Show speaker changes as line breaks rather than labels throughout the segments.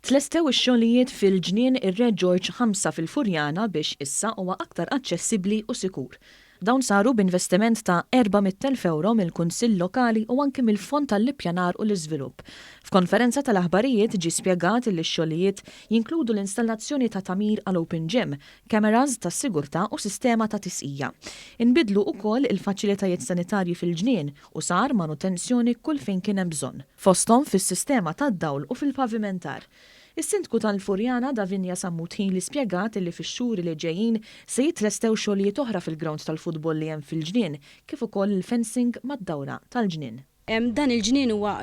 Tlestew ix-xogħlijiet fil-Ġnien Ir-Re Ġorġ 5 fil-Furjana biex issa huwa aktar aċċessibbli u sikur. Dawn saru b'investiment ta' 400,000 ewro mill-Kunsill Lokali u anki mill-Fond għall-Ippjanar u l-Iżvilupp. F'konferenza tal-aħbarijiet ġie spjegat li x-xogħlijiet jinkludu l-installazzjoni ta' tagħmir għal open gym, cameras tas-sigurtà u sistema ta' tisqija. Inbidlu ukoll il-faċilitajiet sanitarji fil-ġnien u sar manutenzjoni kull fejn kien hemm bżonn, fosthom fis-sistema tad-dawl u fil-pavimentar. Is-Sindku tal-Furjana, Davinia Sammut Hili spjegat li fix-xhur li ġejjin se jitlestew xogħlijiet oħra fil-grawnd tal-futbol li hemm fil-ġnien kif ukoll il-fencing mad-dawra tal-ġnien.
Dan il-ġnien huwa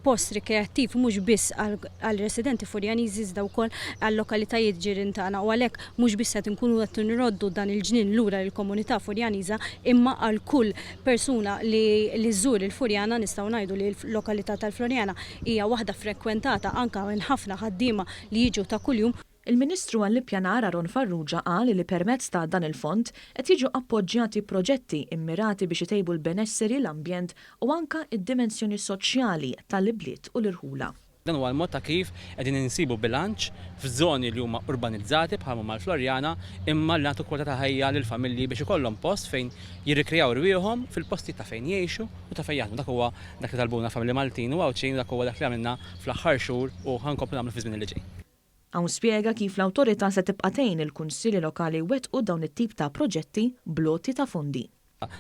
post rikreattiv mhux biss għall-residenti Furjaniżi iżda wkoll għal-lokalitajiet ġirien tagħna u għalhekk mhux biss qed inkunu qed nroddu dan il-ġnien lura lill-komunità Furjaniża imma għal kull persuna li li żżur il-Furjana. Nistgħu ngħidu li l-lokalità tal-Floriana hija waħda frekwentata anke minn ħafna ħaddiema li jiġu ta' kuljum.
Il-Ministru għall-Ippjanar Aaron Farrugia qal li permezz ta' dan il-fond qed jiġu appoġġjati proġetti immirati biex itejbu l-benesseri, l-ambjent u anke d-dimensjoni soċjali tal-ibliet u l-irħula.
Dan huwa l-mod ta' kif qegħdin insibu bilanċ f'żoni li huma urbanizzati bħal huma l-Floriana imma li nagħtu kwalità ta' ħajja lill-familji biex ikollhom post fejn jirrikrejaw rwieħhom fil-postijiet ta' fejn jgħixu u ta' fejn jaħdmu. Dak huwa dak li talbuna familji Maltin u Għawdxin u dak huwa dak li għamilna fl-aħħar xhur u ħa nkomplu nagħmlu fiż-żmien li ġej.
Hawn spjega kif l-Awtorità se tibqa' tgħin il-Kunsilli Lokali jwettqu dawn it-tip ta' proġetti bl-għoti ta' fondi.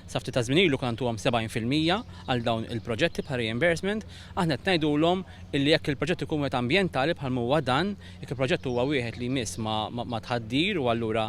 Sa ftit ta' żmien ilu konna ntuhom 70% għal dawn il-proġetti bħala reimbursement. Aħna qed ngħidulhom illi jekk il-proġett ikun wieħed ambjentali bħal m'huwa dan, jekk il-proġett huwa wieħed li jmiss ma' tħaddir u allura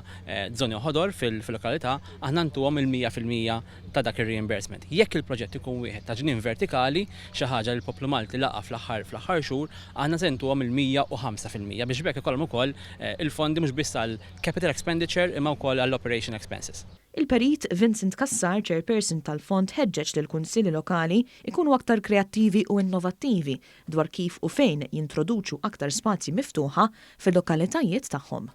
żoni ħodor fil-lokalità, aħna ntuhom il-100% ta' dak ir-reimbursement. Jekk il-proġett ikun wieħed ta' ġnien vertikali, xi ħaġa li l-poplu Malti laqa' fl-aħħar fl-aħħar xhur, aħna se ntuhom il-105% biex b'hekk ikollhom ukoll il-fondi mhux biss għal capital expenditure imma wkoll għall-operation expenses.
Il-Perit Vincent Cassar, Chairperson tal-Fond ħeġġeġ lill-Kunsilli Lokali jkunu aktar kreattivi u innovattivi dwar kif u fejn jintroduċu aktar spazji miftuħa fil-lokalitajiet tagħhom.